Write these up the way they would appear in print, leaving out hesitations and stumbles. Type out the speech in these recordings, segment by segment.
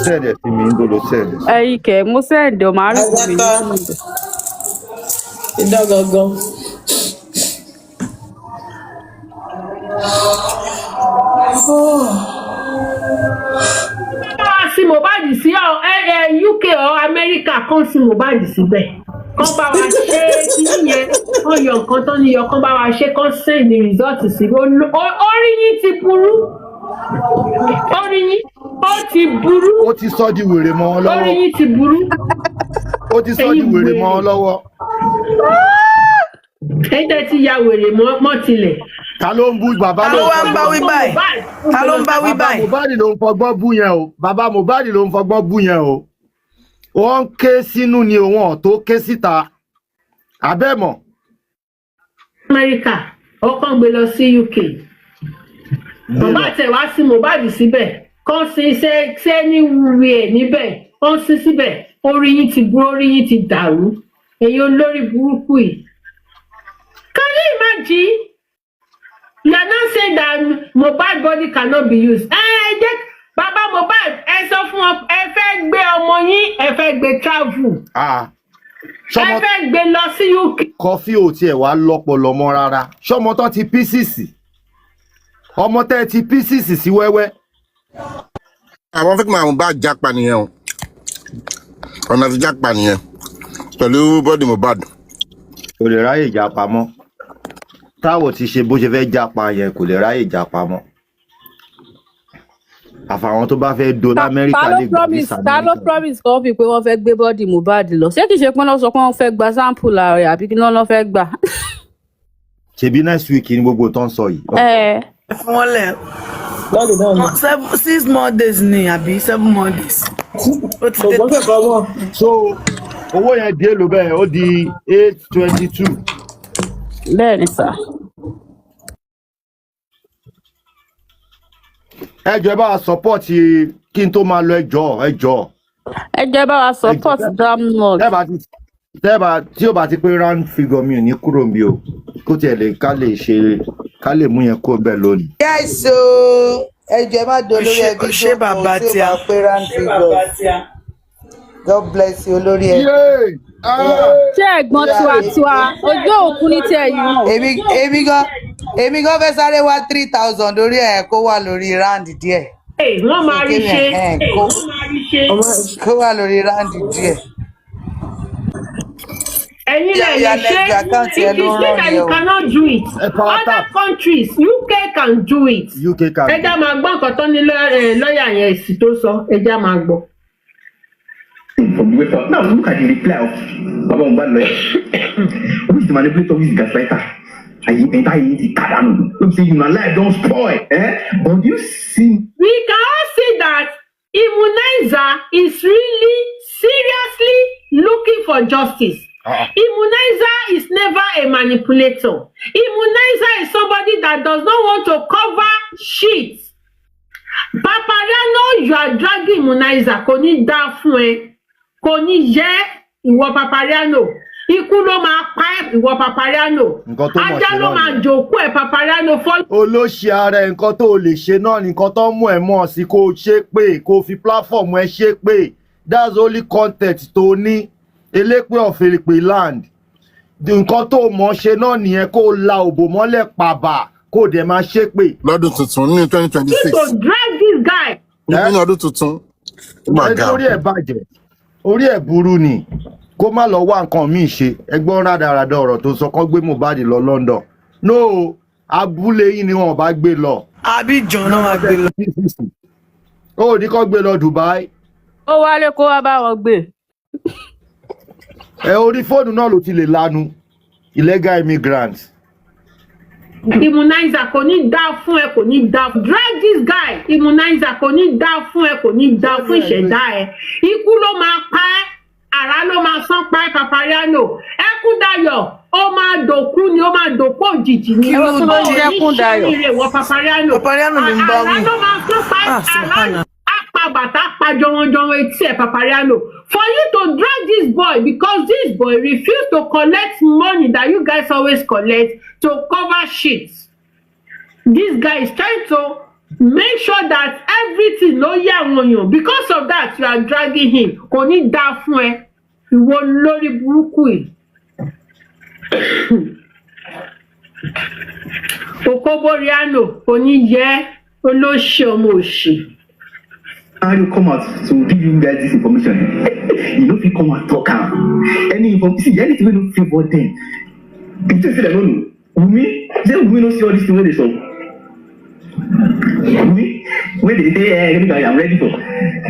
Send ẹ̀ sí mi, ń ló send ẹ̀ sí. Ẹ̀yin kẹ̀, mo send ọ̀ máa rí mi ní Agatha send. Idán gangan. Bá wa sí Mohbad sí UK or America, kan sí Mohbad síbẹ̀, kán bá wa ṣe kíní yẹn, kán yọ nǹkan tó ní yọ, kán bá wa ṣe, kán send the result sí. Orí yín ti burú, orí yín ó ti burú. Ó ti sọ di wèrè mọ́ ọ Orí lọ́wọ́. yín ti burú. Ó ti sọ di Ẹ̀yin wèrè mọ́ ọ wèrè. lọ́wọ́. Ẹ̀yin tẹ́ ti ya wèrè mọ́ tilẹ̀. Ta ló ń bú bàbá? Ta Ló ló ń wá ń bá fọgbọ́n wí báyìí? Ta ló ń bá wí Bàbá báyìí? Mohbad ló ń fọgbọ́n bú yẹn o. Bàbá Mohbad ló ń fọgbọ́n bú yẹn o. Wọ́n ń ké sínú ni, òun ọ̀ tó ké síta abẹ́mọ̀. Amẹ́ríkà, ọkàn gbé lọ sí UK. Bàbá tẹ̀ wá sí Mohbad síbẹ̀, kán sí ṣe ṣe ní wúwe ẹ̀ níbẹ̀, kán sí síbẹ̀. Orí yín ti burú, orí yín ti dàrú, èyí olórí burúkú yìí. Can you imagine? You are not saying that Mohbad body cannot be used. Ẹ jẹ́ bàbá Mohbad, ẹ sọ fún wọn, ẹ fẹ́ gbé ọmọ yín, ẹ fẹ́ gbé travel, Ah, ẹ ṣọmọ fẹ́ gbé lọ sí UK. Kọfí ò tiẹ̀ wá lọ́pọlọ mọ́ rárá. Ṣọmọ tán ti pieces, ọmọ tẹ́ ẹ ti pieces sí wẹ́wẹ́. Àwọn fẹ́ kí Mohbad jápa nìyẹn o. Ọ̀nà ti jápa nìyẹn pẹ̀lú body Mohbad. Kò lè ráyè jápa mọ́. Táwọn ti ṣe bó ṣe fẹ́ jápa yẹn, kò lè ráyè jápa mọ́. Àfàwọn tó bá fẹ́ do Ta lamẹ́ríkà ta ló lè gba promise visa ta ló Amẹ́ríkà. promise kan fi pé wọ́n fẹ́ gbé body Mohbad lọ? Ṣé kìí ṣe pé wọ́n sọ pé wọ́n fẹ́ gba sample ara rẹ̀, àbí kí ló fẹ́ gbà? Ṣebí next week ni gbogbo tó ń sọ yìí. Ẹ Ẹ fún wọn lẹ̀. Lọ́ọ̀dì náà ni. Seven, six more days ni, àbí 7 more days. Ó ti Kò dé gbọ́ kẹ̀kọ́ mọ́. So owó yẹn di èlò bẹ́ẹ̀, ó di 822. Bẹ́ẹ̀ ni sà. Ẹ jọ̀ọ́, ẹ bá wa support kí n tó máa lọ. Ẹ jọ̀ọ́, ẹ jọ̀ọ́. Ẹ jẹ́ bá wa Ẹ jọ̀ọ́. Support Damnod. Tẹ́ bá ti tẹ́ bá tí ó bá ti pé round figure, mi ò ní kúrò níbí o. Kó tiẹ̀ lè ká lè ṣe, ká lè mú yẹn kó bẹ́ẹ̀ lónìí. Yes o, ẹ jọ̀ọ́, ẹ má dolórí Ṣé ẹbí ṣé jókòó bàbá tí ó tí a bá pé round figures. God bless you, olórí ẹbí. Yéé! Ah! Ṣé ẹ̀gbọ́n tiwantiwa ojú òkú ní tiẹ̀ yìí mọ̀? Èmi gan fẹ́ sáré wá 3,000 lórí ẹ̀, kó wà lórí round díẹ̀. Ee, wọ́n So máa rí kémi ṣe. ẹ̀ kó Wọ́n máa rí ṣe. kó wà lórí round díẹ̀. Ẹ̀yin Yá lẹ yá, lè ṣe. next account It yẹn ló is ń true ràn that yẹn you o. cannot do it. Ẹ power Other tap. countries, UK can do it. UK can Ẹ do já it. máa gbọ́ nǹkan tó ní lọ́ọ̀yà yẹn èsì tó sọ, ẹ já máa gbọ́. From the wake up. Now look at the reply of Baba Mohbad lawyer. Who is the manipulator? Who is the gaslighter? And you enter in the Kadanu. Look, say your life don spoil. Eh? But you see We can all see that Immunizer is really seriously looking for justice. Ah. Immunizer is never a manipulator. Immunizer is somebody that does not want to cover shit. Papariano, you are dragging Immunizer. Kò ní dá fún ẹ. Kò ní yẹ ìwọ Papariano. Ikú ló máa pa ẹ́, ìwọ Papariano. Nǹkan tó mọ̀ Ajá ṣe ló náà máa nìyẹn. jòkó ẹ̀, Papariano fọ́. Olóṣì ara ẹ̀, nǹkan tó o lè ṣe náà, nǹkan tó ń mú ẹ mọ́ ọ sí, kó o ṣe pé kó o fi platform ẹ ṣe pé that's only content tó o ní. Elépè of Èpè land, nǹkan tó o mọ̀ ṣe náà nìyẹn, kó o la òbò mọ́lẹ̀ pàbà, kó o dẹ̀ máa ṣe pé. Lọ́dún tuntun ní 2026. To drag this guy. Nínú ọdún tuntun, ó mà Ẹ ga. torí ẹ̀ bàjẹ́, orí ẹ̀ burú ni, kó má lọ wá nǹkan míì ṣe. Ẹgbọ́n rádaràda ọ̀rọ̀ tó sọ, kán gbé Mohbad lọ London? No, abúlé yìí ni wọn bá gbé lọ. Abidjan náà máa gbé lọ. Ó ní kán gbé lọ Dubai. Ó wálé, kó wá bá wọn gbé. Ẹ orí fóònù náà ló ti lè lanu illegal immigrant. Immunizer, kò ní dá fún ẹ, kò ní dá. Drag this guy. Immunizer, kò ní dá fún ẹ, kò ní dá fún ìṣẹ̀dá ẹ. Ikú ló máa pa ẹ́, àrá ló máa sán pa ẹ́, Papariano. Ẹkúndayọ̀, ó máa dòkú ni, ó máa dòkú òjijì ni. Kí ló Ẹ̀wọ̀n tó ló ń dé? jẹ́ Kúndayọ̀. Ṣé ìwọ Papariano? Papariano ló ń bá Àrá wí. ló máa sán pa ẹ́. Ah, Àrá subhanallah. apá bàtà pa jọwọjọwọ etí ẹ, Papariano. For you to drag this boy because this boy refuse to collect money that you guys always collect to cover shit, this guy is trying to Make sure that everything ló yé àwọn èèyàn. Because of that, you are dragging him. Kò ní dáa fún ẹ, ìwọ lórí burúkú yìí. Okoboriano kò ní yẹ, olóṣì, ọmọ òṣì. Mario come out to give you guys this information. You no fit come out talk am. Any inform, see, anything wey no favour them. You think say dem no know? Wunmi, say Wunmi no see all this thing wey dey sup? Wunmi wey dey say, eh, I'm ready for.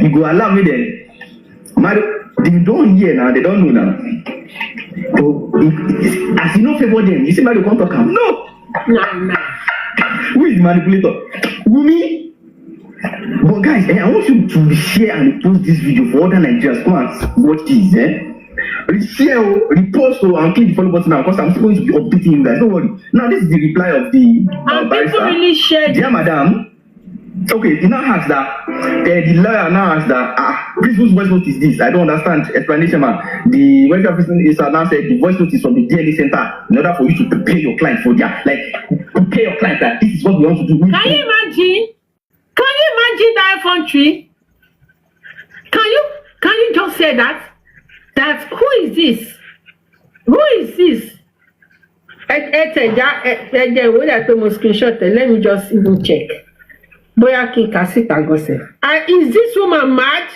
You go allow me dem. Mario, they don hear now, they don know now. But if, as e no favour them, you see Mario come talk am? No. Na na. Who is the manipulator? Wunmi. But guys, I want you to share and post this video for other Nigerians. Come and watch this, eh? Share, oh, repost, oh, and click the follow button now because I'm still going to be updating you guys. Don't worry. Now, this is the reply of the And people barrister. really share. Dear madam, okay, he now asks that, the lawyer now asks that, ah, please, whose voice note is this? I don't understand. Explanation, man. The welfare officer is now said the voice note is from the DNA center in order for you to prepare your client for their, like, prepare your client that this is what we want to do. Can you imagine? Can you imagine that effrontery? Can you just say that? That who is this? Who is this? Ẹ ẹ tẹ̀já ẹ ẹ jẹ́ ìwé dà pé mo screenshot ẹ. Let me just even check. Bóyá kí n kà síta gan sef. And is this woman mad?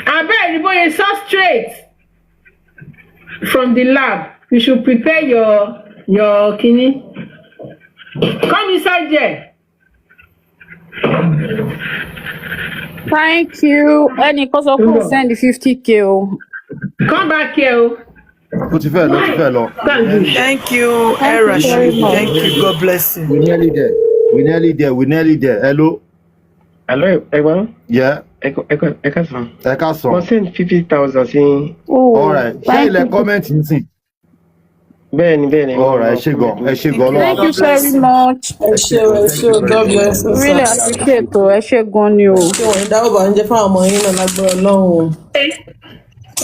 Abeg, bóyá so straight from the lab. You should prepare your kini. Come inside there. Thank you. Ẹnìkan sọ pé ó send 50K o. Come back here o. Ó ti fẹ́ lọ, ó ti fẹ́ lọ. Go and do. Thank you, Thank you very Erashid. much. Thank you. God bless you. We nearly there, we nearly there, we nearly there. Hello. Hello, ẹ̀gbọ́n. Yeah. Ẹ káàsán. Ẹ káàsán. Mo send 50,000 sí yín. Oh, Alright, ṣé thank ilẹ̀ you. comment nísìn? Bẹ́ẹ̀ni. Alright, ẹ ṣé gan, ẹ ṣé gan. Ọlọ́run. Thank you God bless very you. much. Ẹ ṣé o, ẹ ṣé o, God bless you, Really sir. appreciate o. Ẹ ṣé gan ni o. Ṣé wọ́n ní dáwọ́ bànújẹ́ fáwọn ọmọ yín náà lágbára Ọlọ́run o.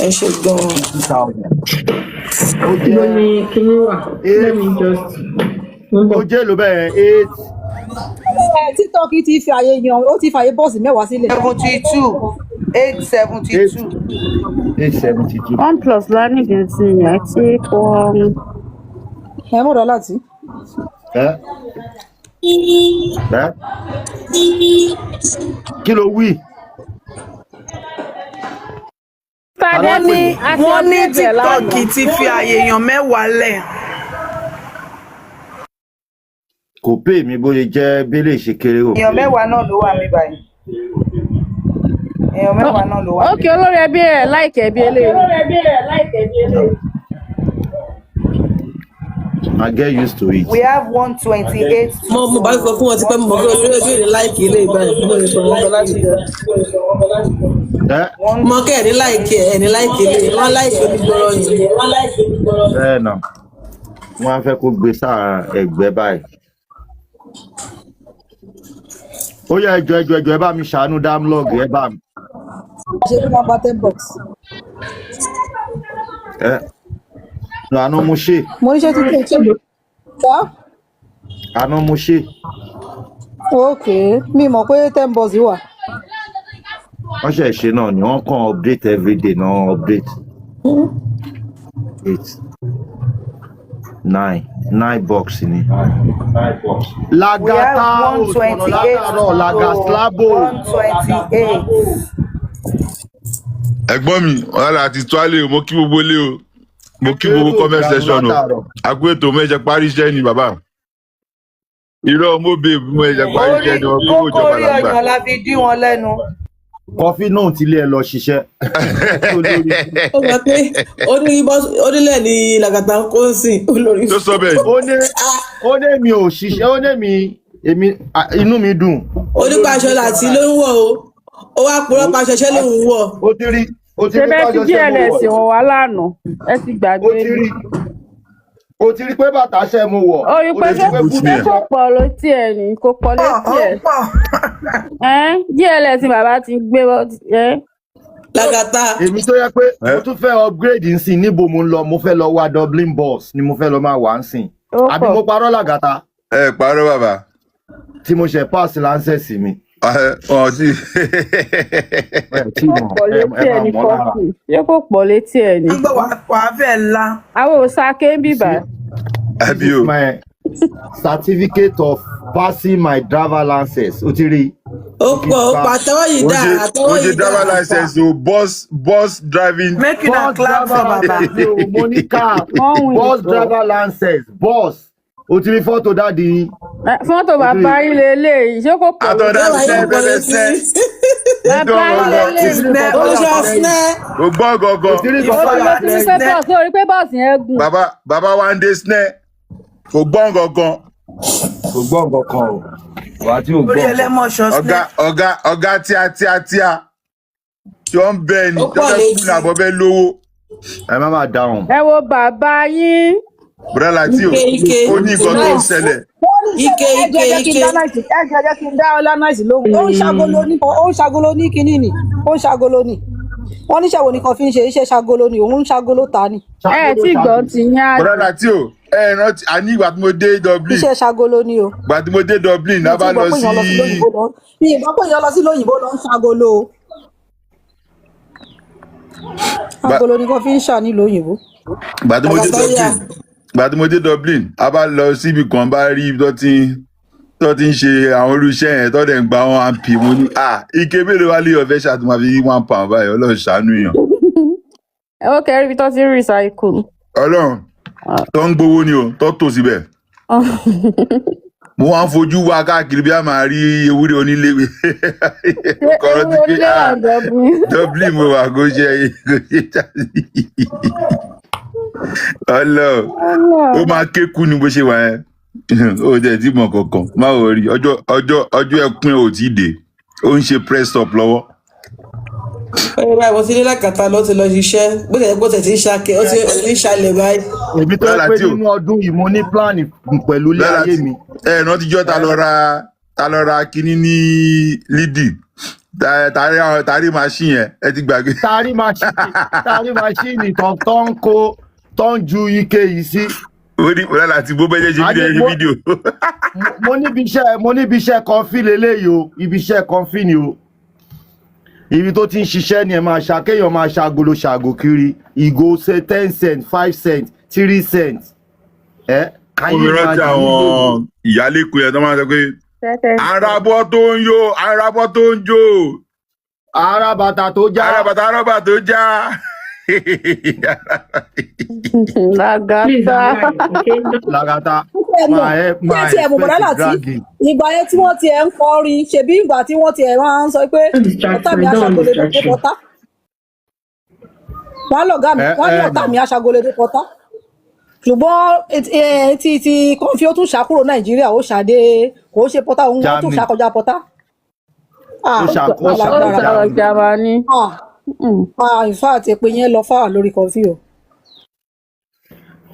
Ẹ ṣé gan-an. Ó Mo jẹ́ ní kíní wà. Let eight me just. Mo ń ó bọ̀. jẹ́ èlò bẹ́ẹ̀, eight. Ẹ, TikTok ti fi àyè yan, ó ti fàyè bọ́ọ̀sì 10 sílẹ̀. 72, 8 Eight 72. 872. One plus lánìí sí i àti Ẹ mọ̀ dọ́là tí. Ẹ ẹ kí ló wí? Tàdé Wọ́n ní ní àti wọ́n ní update ẹ̀ TikTok lánàá. ti fi àyè èèyàn 10 lẹ̀. Kò pè mí bóyá jẹ́ bẹ́lẹ̀ ṣe kéré o. Èèyàn 10 náà ló wà mí báyìí. Èèyàn 10 náà ló wà mí. Ok, olórí ẹbí ẹ̀ láìkẹ́ bí eléyìí. I get used to it. We have 128 Mo bá sọ fún wọn ti pẹ́, mo mọ̀ pé olórí ẹbí ò ní láìkì ilé ìbáyìí. Mo lè sọ̀rọ̀ wọn láti jẹ. Ẹ one. Mo kẹ́ ẹ̀ ní láìkì ẹ̀ ní láìkì ilé. Wọ́n láìkì onígbọ́rọ̀ yìí. Bẹ́ẹ̀ náà, wọ́n á fẹ́ kó gbé sáà ẹ̀gbẹ́ báyìí. Ó yá, ẹjọ́ ẹjọ́ ẹjọ́, ẹ bá mi ṣàánú damlog, ẹ bá mi. Ṣe ló máa gba 10 box. Ẹ àná mo ṣe. Mo ní ṣé títí ṣe sá. Àná mo ṣe. Ok, mi mọ̀ pé 10 box wà. Wọ́n ṣẹ̀ ṣe náà ni, wọ́n kàn update everyday náà, update. Eight, nine, nine box ni. We have Lagata one ò sọ̀rọ̀ twenty eight látàárọ̀ Lagaslabo. 128. Ẹ̀gbọ́n mi, ọ̀làlà àti tuale o, mo kí gbogbo ilé o, mo kí gbogbo Kéré comment ò section o. látàárọ̀. Àkú ètò, mo ẹ̀jẹ̀ parí iṣẹ́ ni bàbá. Irọ́, mo bèè, mo ẹ̀jẹ̀ parí Orí iṣẹ́ ni wọ́n gbogbo kókó ìjọba orí làgbà. ọyàn la fi dí wọn lẹ́nu. Kọfí náà ti lé ẹ lọ ṣiṣẹ́. Olórí. Ó gbà pé onílẹ̀ ní làgàtà ń kó sí olórí. Tó sọ bẹ́ẹ̀. Ó ní mi ò ṣiṣẹ́, ó ní mi èmi inú mi dùn. Onípa aṣọ làtí ló ń wọ̀ o. Ó wá purọ́ pa aṣọ ṣẹ́ lòun wọ̀. Ó ti rí, ó ti Ṣé rí bẹ́ẹ̀ ti pàjọ ṣe mo GLS wọ̀. wọ̀ wá lánàá? Ẹ ti Ó gbàgbé ti ni. rí, ó ti rí pé bàtà ṣe mo wọ̀. Ó rí Ó pé ti rí pé ṣé búùtù ṣé kò pọ̀ létí ẹ̀ ní kò pọ̀ Pọ̀, létí ó ẹ̀. pọ̀. Ẹ́n, GLS ni bàbá ti gbé ẹ́. Làgàtà. Èmi tó yẹ pé mo tún fẹ́ upgrade nsìn, níbo mo ń lọ? Mo fẹ́ lọ wá Dublin bus ni mo fẹ́ lọ máa wà nsìn. Ó Àbí pọ̀. mo parọ́, Làgàtà? Ẹ parọ́, bàbá. Tí mo ṣe pass license mi. Ọ̀ tí. Ẹ tí Kò mọ̀ pọ̀ ẹ létí ẹ ẹ máa ní mọ̀ lára. kọ́fì, ṣé kò pọ̀ létí ẹ ní. Ń gbọ́ wàá fẹ́ la. Àwọn òsàké ń bìbà. This Àbí is o. my certificate of passing my driver license. O ti rí i. Ó Mo ti pọ̀, ó gba pa àtẹ́wọ́ yìí Ó dà, ṣe ó àtẹ́wọ́ ṣe yìí dà. driver license o, bus driving. Make una Bus clap for driver baba. license o, mo ní car. Wọ́n wìn Bus ó. driver license, bus. O ti rí fọ́tò daddy yín. Fọ́tò O ti bàbá rí. yín leléyìí, ṣé kò pọ̀ Àtọ̀dá létí Mẹ́wàá sẹ́ yóò pọ̀ bẹ́bẹ́ létí. sẹ́. Bàbá Ìdán yín gangan. leléyìí. Sinẹ́ Ó ó ṣe ṣe sinẹ́. Ó gbọ́ O gangan. ti rí Ó nǹkan ti tó ó ti rí pé Sinẹ́. bọ́ọ̀sì, ó rí pé bọ́ọ̀sì yẹn gùn. Bàbá wa ń dé sinẹ́. Kò gbọ́ gangan. Kò gbọ́ nǹkan kan o. Wà á tí ò gbọ́ Orí nǹkan. ẹlẹ́mọ̀ṣọ́ Ọ̀gá sinẹ́. ọ̀gá tíá tíá tíá. Tí wọ́n ń bẹ́ ni Ó tí pọ̀ wọ́n fẹ́ kú létí. ní àbọ̀ fẹ́ lówó. Ẹ má máa dáhùn. Ẹ wo bàbá yín. Bùrọ̀dá Láti o, Ike ike. ó ní nǹkan tó ń Nice. ṣẹlẹ̀. Ike Ẹ ike jẹ́ jẹ́ kí n ike. dá náìsì, ẹ jẹ́ jẹ́ kí n dá ọlá náìsì lóhùn. Ó ń ṣagolo ní, ó ń ṣagolo ní kinní ni, ó ń ṣagolo ní. Wọ́n níṣẹ́ wo ni kan fi ń ṣe iṣẹ́ ṣagolo ni, òun ń ṣagolo ta ni. Ẹ Ṣagolo tí gbọ́ ṣagolo. ti yín àbí. Bùrọ̀dá Láti o, ẹ rántí àní ìgbà tí mo dé Dublin. Iṣẹ́ ṣagolo ni o. Ìgbà tí mo dé Dublin, Mi a ò tí bá gbọ́ lọ pé sí èèyàn lọ sí lóyìnbó lọ. Mi ì gbọ́ pé èèyàn lọ sí lóyìnbó lọ ń ṣagolo o. Agolo ni kan fi ń ṣà nílùú òyìnbó. Ìgbà tí mo dé Àgàtọ́yà. Dublin, ìgbà tí mo dé Dublin, a bá lọ síbi kan, bá rí ibi tó ti ń ṣe àwọn irú iṣẹ́ yẹn tó dẹ̀ ń gba 1p. Mo ní à ike mélòó wá lé ọ̀fẹ́ ṣàtúmọ̀ máa fi rí £1 báyìí. Ọlọ́run ṣàánú èèyàn. Ẹ ó kẹrí ibi tó ti ń recycle. Ọlọ́run tó ń gbowó ni o, tó tò síbẹ̀. Mo wá ń fojú wá káàkiri bí a máa rí ewúrẹ́ onílé. Ṣé Kọ̀rọ̀ ewúrẹ́ ti pé onílé wà à ní Dublin? Dublin mo wà, kó ṣe jáde. Ọlọ́run ó Ọlọ́run. máa kéku ni bó ṣe wà yẹn. Ó jẹ́ tí mọ̀ kankan má wò rí ọjọ́ ẹkún ẹ̀ ò tí ì dé. Ó ń ṣe press up lọ́wọ́. Ó yẹ báyìí, mo ti ní lákàtà ló ti lọ ṣiṣẹ́. Bó tẹ̀ bó tẹ̀ ti ń ṣakẹ́, ó ti ń ṣalẹ̀ báyìí. Èmi tó Bùrọ̀dá yẹ pé Láti o, nínú ọdún yìí mo ní plan pẹ̀lú ilé Bùrọ̀dá ayé Láti mi. ẹ rántí jọ́ ta lọ ra kinní ní Lidl, tàrí machine yẹn, ẹ ti gbàgbé. Tari machine tó ń kó tó ń ju ike yìí sí. Ó ní Bùrọ̀dá Láti bó bẹ́ẹ̀ ṣe Adé fídíò ṣe mo fídíò. mo níbi iṣẹ́ kọfí leléyìí o, ibi iṣẹ́ kọfí ni o. Ibi tó ti ń ṣiṣẹ́ ni ẹ máa ṣa kéèyàn máa ṣagolo ṣàgò kiri ìgò ṣe 10 cent, 5 cent, 3 cent. Ẹ can Ó mi you rántí imagine nílé ìwé? Àwọn ìyálékun yẹn tó máa ń sọ pé Tẹ́tẹ́. arabọ́ tó ń yó, arabọ́ tó ń jó, Ara bàtà tó já. Arabàtà arọ́bà tó já. Please, Làgàtà. I'm lying, okay? Don't Làgàtà Ṣé ẹ mọ̀ máa ẹ ṣé máa tí ẹ mọ̀, bọ̀dá expect Láti dragging. ìgbà yẹn tí wọ́n ti ẹ̀ ń kọrin, ṣebí ìgbà tí wọ́n ti ẹ̀ máa ń sọ pé distract ọ̀tá me. mi Don't aṣagolo dé distract you. pọ́tá. Wọ́n á lọ̀gá mi, Ẹ wọ́n á ní ẹ ọ̀tá nà mi aṣagolo dé pọ́tá. Ṣùgbọ́n ti kọ́ńfì ó tún ṣàkúrò Nàìjíríà, ó ṣàdé kò ó ṣe pọ́tá òun, wọ́n tún Germany ṣàkọjá pọ́tá. Ó Ah, ṣà ó Ó alágbára. ṣàkọjá sọ̀rọ̀ Germany. Jámánì. Ah, ah, in fact, èpè yẹn lọ fáà lórí kọ́ńfì o.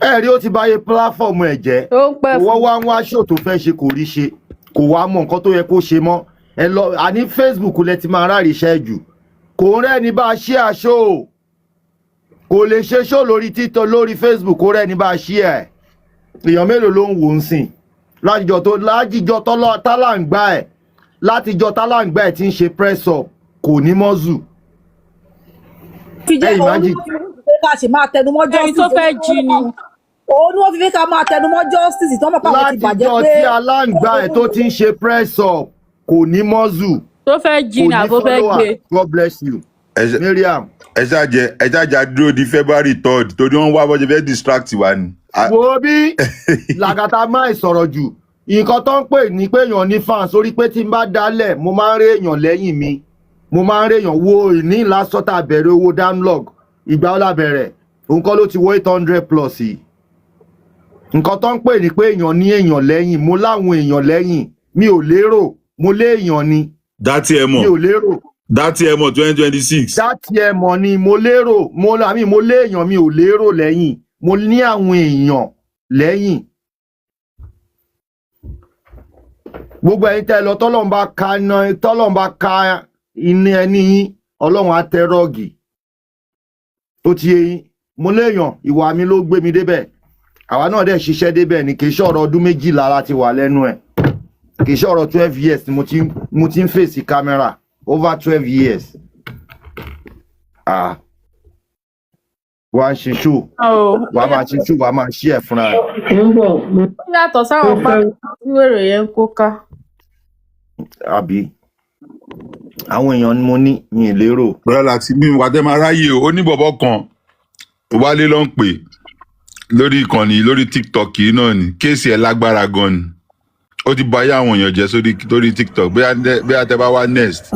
Ẹ rí, ó ti báyé platform ẹ̀ jẹ́. Tó ń pẹ́ Wọ́n fún. wá ń wá ṣò tó fẹ́ ṣe, kò rí ṣe, kò wá mọ nǹkan tó yẹ kó ṣe mọ́. Ẹ lọ àní Facebook lẹ ti máa ráàrí iṣẹ́ jù. Kò ń rẹ́ni bá a ṣí àṣọ o, kò lè ṣe ṣó lórí títọ́ lórí Facebook, kó rẹ́ni bá a ṣí ẹ̀. Èèyàn mélòó ló ń wò ó ń sìn látijọ́ tó látijọ́ tọ́lọ́ tálàǹgbá ẹ̀, látijọ́ tálàǹgbá ẹ̀ ti ń ṣe press up, kò ní mọ́zù. Fi Ẹ jẹ́ òun ni imagine. wọ́n fi fẹ́ ká ṣe máa tẹnumọ́ Ẹni tó justice. fẹ́ jí ni. Òun ni wọ́n fi fẹ́ ká máa tẹnumọ́ justice tí wọ́n mọ̀ pé àwọn ti bàjẹ́ Látijọ́ pé tí aláǹgbá ẹ̀ tó ti ń ṣe press up, kò ní mọ́zù, Tó fẹ́ jí kò ni ní àbó fẹ́ follower. gbé. God bless you, Ẹ ṣe- Mariam. Ẹ ṣáà jẹ́ dúró di February 3rd torí wọ́n wá bọ́jọ́ fẹ́ distract wa ni. Wo bí Làgàtà máa sọ̀rọ̀ jù, nǹkan tó ń pè ní pé èèyàn ní fans orí pé tí n bá dálẹ̀, mo máa ń rí èèyàn lẹ́yìn mi, mo máa ń rí èèyàn wo ìní lásán tá a bẹ̀rẹ̀ owó downlog. Ìgbà ó la bẹ̀rẹ̀, òun kọ́ ló ti wọ 800 plus yìí. Nǹkan tó ń pè ní pé èèyàn ní èèyàn lẹ́yìn, mo láwọn èèyàn lẹ́yìn. Mi ò lérò, mo lé èèyàn ni. Dátì ẹ Mi mọ̀ ò lérò. Dátì ẹ mọ̀ 2026. Dátì ẹ mọ̀ ni mo lérò, mo àmì mo lé èèyàn, mi ò lérò lẹ́yìn, mo ní àwọn èèyàn lẹ́yìn. Gbogbo ẹ̀yin tẹ́ ẹ lọ, tọ́lọ́run bá ka iná, tọ́lọ́run bá ka iná ẹni yín, Ọlọ́run á tẹ rọ́ọ̀gì tó ti yé yín. Mo léèyàn, ìwà mi ló gbé mi débẹ̀. Àwa náà dẹ̀ ṣiṣẹ́ débẹ̀ ní, kì í ṣọ̀rọ̀ ọdún 12 láti wà lẹ́nu ẹ̀. Kì í ṣe ọ̀rọ̀ 12 years ni mo ti ń fèsì camera, over 12 years. Ah, wàá ṣe show, wàá máa ṣe show, wàá máa ṣí ẹ̀ fúnra ẹ̀. Mo ń bọ̀ mo. Ó yàtọ̀ sáwọn Mo pátá tí wèrè yẹn ń kó ká. Àbí àwọn èèyàn ni mo ní mi ì lérò. Bọ́lá láti mi wà tẹ́ máa ráyè o. Ó ní bọ̀bọ̀ kan, Wálé ló ń pè lórí ìkànnì, lórí TikTok yìí náà ni. Case ẹ̀ lágbára gan ni, ó ti bà ayé àwọn èèyàn jẹ́ sórí lórí TikTok. Bóyá tẹ́ bá wá next.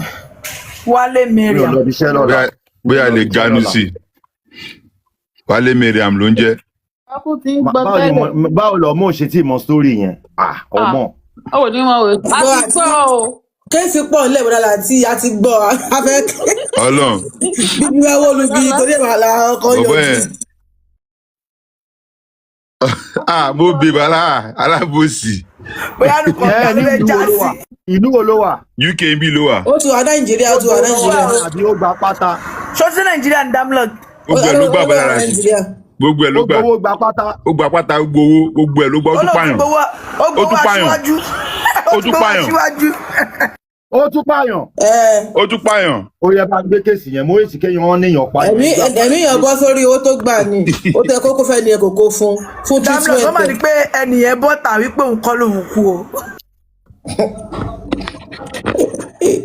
Wálé Mi ò Mariam. lọ ibi iṣẹ́ lọ́la. Bóyá Mi ò lè lọ ibi iṣẹ́ ganu lọ́la. sí i. Wálé Mariam ló ń jẹ́. Ọkùn ti ń gbọ́ Báwo ni tẹ́lẹ̀. Báwo lọ mọ̀ ṣe tí mọ story yẹn? Ah, ọmọ. Ó ní wọn ò a ti gbọ́ o. Case pọ̀ nílẹ̀, bọ́dà láti a ti gbọ́, a fẹ́ Ọlọ́run. Bíbí wá wó lu bí torí ẹ̀ máa la ọkọ̀ Bọ̀bọ̀ yọjú. yẹn, ah, mo bè bàlá alábòsí. Bóyá nìkan Ẹ ló ní fẹ́ ìlú já wo ló sí. wà? Ìlú wo ló wà? UK ń bí ló wà. Ó ti wà Nàìjíríà, ó Ó ti wà gbowó Nàìjíríà. àbí ó gba pátá? Ṣó sí Nàìjíríà ní Damlog? Gbogbo ẹ̀ ló Ó gbà, wà bàlá láti Nàìjíríà. gbogbo ẹ̀ ló Ó gbà. gbowó gba pátá? Ó gba pátá, ó gbowó, gbogbo ẹ̀ ló gbà. Ó Ó tún lóun ti pààyàn. gbowó, ó Ó gbowó tún pààyàn. aṣíwájú. Ó Ó ti tún gbowó pààyàn. aṣíwájú. Ó tún pààyàn? Ẹ Ó tún pààyàn. Ó yẹ bá gbé case yẹn, mo èsì kéèyàn wọn níyàn pààyàn. Ẹ̀mí ẹ̀mí yẹn bọ́ sórí owó tó gbà ní ó tẹ kókó fẹ́ ni ẹ kò kó fún Damlog, ó treatment mà ẹ̀. ní pé ẹnìyẹn bọ́tà wípé òun kọ́ lòun kú o.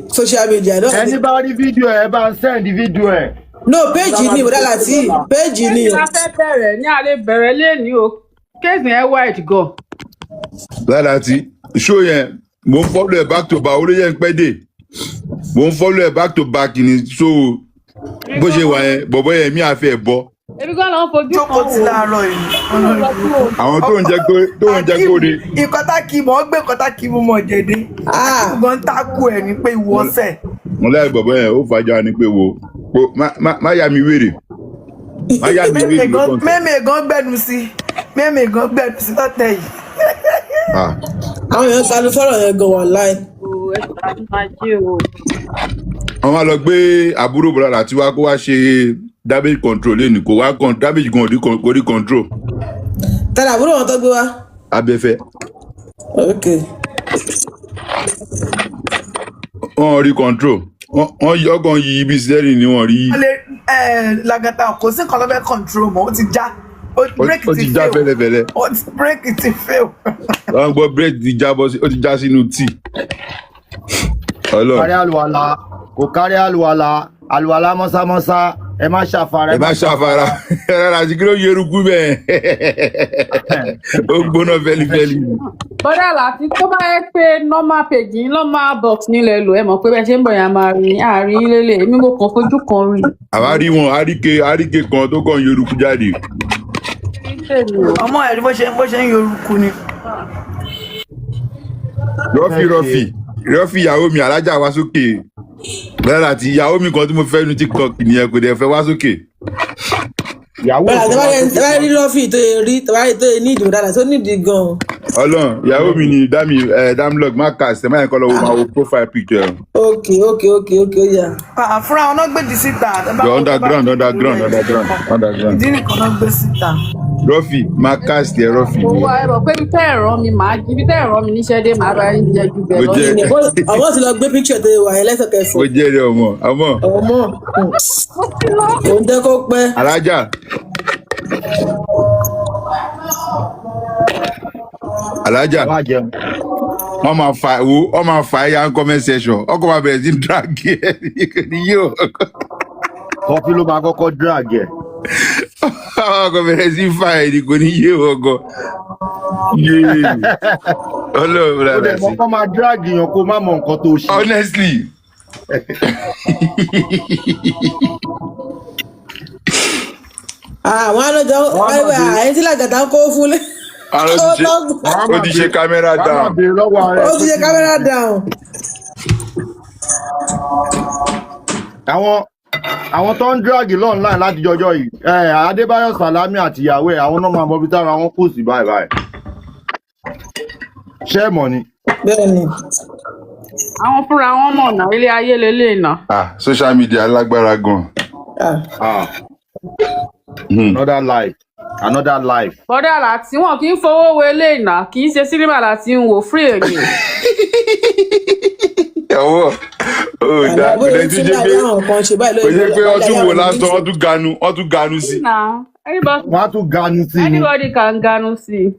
Social media náà Ẹni ni. bá rí fídíò ẹ, bá ń send fídíò ẹ. No, page ni, bọ́dà láti page ni Case o. la fẹ́ bẹ̀rẹ̀ ní alẹ́ bẹ̀rẹ̀ lẹ́ni o. Case yẹn wide gan. Lára tí show yẹn, mo ń follow ẹ̀ back to back, olóyè ń pẹ́ dé, mo ń follow ẹ̀ back to back ni. So bó ṣe wà yẹn, bọ̀bọ̀ yẹn mi àfẹ́ ẹ̀ bọ́. Ebi gan ló ń fojú Jókòó kan ti wò. láàárọ̀ yìí. Olórí burúkú. Àwọn tó ń jẹ́ kó tó ń jẹ́ kó de. Nǹkan tá kì í mọ̀, ó gbé nǹkan tá kì í mú mọ̀ jẹ̀dẹ̀. Ah. Akeem gan tákù ẹ̀ ní pé ìwọ sẹ̀. Mo láì bọ̀bọ̀ yẹn, ó fàájà ni pé wo kó má yà mí wèrè, má yà mí wèrè ló kàn sọ. Mẹ́mẹ̀ gan gbẹ́nu sí, mẹ́mẹ̀ gan gbẹ́nu sí lọ́tẹ̀ yìí. Ah. Àwọn èèyàn sanu sọ̀rọ̀ yẹn gan wà láì. O ẹ ṣàánú ajé o. Wọ́n máa lọ gbé àbúrò bọ̀dá láti wá kó wá ṣe damage control lẹ́nu, kó wá damage gan kò rí control. Tàdà àbúrò wọn tó gbé wá. Abẹ́fẹ́. Ok. Wọ́n rí control, wọ́n yọ ọgàn yìí ibi sẹ́rìn ni wọ́n rí. Wọ́n lè Lagata, kò sí nǹkan tó fẹ́ control mọ́, ó ti já. Brake Ó ti ti já fail. fẹ́lẹ́fẹ́lẹ́. Ó ti brake ti fail. Wọ́n gbọ́ brake ti já bọ́ sí, ó ti já sínú tíì. Ọlọ́run. Kárí àlùwàlà kò kárí àlùwàlà, àlùwàlà mọ́sámọ́sá, ẹ má ṣàfara. Ẹ má ṣàfara rárá sí. Kí ló yẹrùkú bẹ́ẹ̀? Ó gbóná fẹ́lifẹ́li. Bọ́dà láti tó bá yẹ pé normal page yín, normal box nílẹ̀ lò, ẹ mọ̀ pé bẹ́ẹ̀ ṣe ń bọ̀ yẹn, a máa rí àárín lélẹ̀. Èmi mo kàn fojú kan rí. Àwa rí wọn, àríkè kan tó kàn yẹrùkú jáde. Ọmọ ẹ̀rí bó ṣe ń yorùkú ni. Rọ́fì rọ́fì rọ́fì, ìyàwó mi alájà, wá sókè. Bẹ́ẹ̀ láti ìyàwó mi kan tí mo fẹ́ nu TikTok nìyẹn, kò dẹ̀ fẹ́ wá sókè. Ìyàwó Bọ́dà ò tẹ fẹ́ bá wá rí sókè. tẹ bá rí rọ́fì tó yẹ rí, tẹ bá rí tó yẹ ní ìdìbò dáadáa tó nídìí gan-an. Ọlọ́run, ìyàwó mi ni dami ẹ Damlog má kà sí ẹ, má yẹn kọ́ lọ́wọ́, máa wo profile picture ẹ. Ok, ó yà. Ah, fúnra wọn náà gbèdì síta. Tẹ bá Yọ wo tó bá underground, underground, underground, underground. Ìdí nìkan náà gbé síta. Rọ́fì má kà sí ẹ, rọ́fì. Mo wá, ẹ mọ̀ pé ibi tẹ́ ẹ̀rọ mi màá ibi tẹ́ ẹ̀rọ mi níṣẹ́ dé, màá bá yín jẹ ju bẹ́ẹ̀ Mo lọ. jẹ́ Ọmọ ti lọ gbé picture tó yẹ wà yẹn lẹ́sẹ̀kẹsẹ̀. Mo jẹ́rìí ọmọ ọmọ. Ọmọ kò ń jẹ́ kó pẹ́. Alájà. Alájà. Wá jẹun. Wọ́n máa fa wo, wọ́n máa fa ẹ̀yà ń comment section, ọkọ̀ máa bẹ̀rẹ̀ sí drag ẹ̀ ní yóò. Kọfí ló máa kọ́kọ́ drag ẹ̀. Ọkọ̀ bẹ̀rẹ̀ sí fa ẹ̀ ní kò ní yé ọkọ̀ yéé Ọlọ́run Ó rẹ̀ dẹ̀ sí. mọ́ kọ́ máa drag yàn kó má mọ nǹkan tó ṣe. Honestly. Àwọn alọ́jọ́ Wọ́n á máa béèrè àyè tí Làgàtà ń kó fún lé. Ara ó ti ṣe, wọ́n á ó máa ti ṣe béèrè camera wọ́n á máa down. béèrè lọ́wọ́ ara Ó ẹ̀ ti pé ṣe kí ni camera down. Àwọn tó ń drag online láti jọjọ́ yìí ẹ, Adébáyọ̀ Sàlámì àti ìyàwó ẹ̀, àwọn náà máa mọ ibi tára wọn kù sí báyìí báyìí. Ṣé ẹ mọ̀ ni? Bẹ́ẹ̀ni. Àwọn fúnra wọn mọ̀ náà, ilé ayé lélẹ̀ náà. Ah, social media lágbára gan. Ah, another life. Another life. Bọ́dà láti wọn kì í fowó wo eléyìí náà, kì í ṣe sinimá láti ń wò free again. Ọwọ́ ò dá Àlọ́ kò bóyá dẹ̀ tí tún jẹ́ láyé pé àwọn kan ṣe báyìí kò lórí jẹ́ pé lọ́lá wọ́n tún yà wò wọ́n lásán ní wọ́n tún ganu sí. Nah, anybody, Wọ́n á tún ganu sí ni. Anybody can ganu sí i.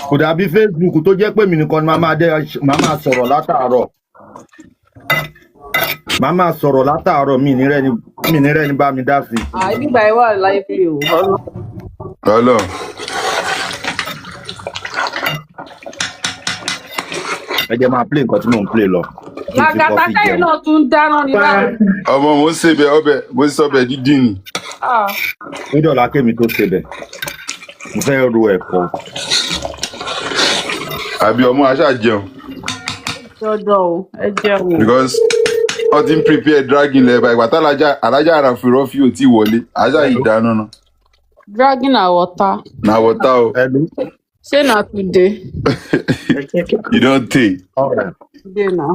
Kò dàbí Facebook tó jẹ́ pé mi nìkan ni màá máa màá máa sọ̀rọ̀ látàárọ̀. Màá máa sọ̀rọ̀ látàárọ̀, mi ní rẹ́ni bá mi dá sí. Ah, ibi ìgbà yìí wà láyé free o. Ọlọ́run. Ọlọ́run. Ẹ jẹ́ máa play nǹkan tí mò ń play lọ. Kí n fi Làgàtà kọfí kẹ́yìn jẹun. náà tún ń dáná ní báyìí. Ọmọ, mo ń ṣe ọbẹ̀, mo ń sọbẹ̀ dídín ni. Ah, Ó dọ̀la kémi tó ṣe bẹ̀. Mo fẹ́ ro ẹ̀fọ́. Àbí ọmọ aṣáà jẹun. Dandan o, ẹ jẹun o. Because wọ́n ti ń prepare dragging lẹ́ẹ̀bà ìgbà tálájà alájà àràfin ò tí wọlé aṣáà yìí dáná náà. Dragging na water. Na water o. Hello. Ṣé na today? You don tey. All right. Today na.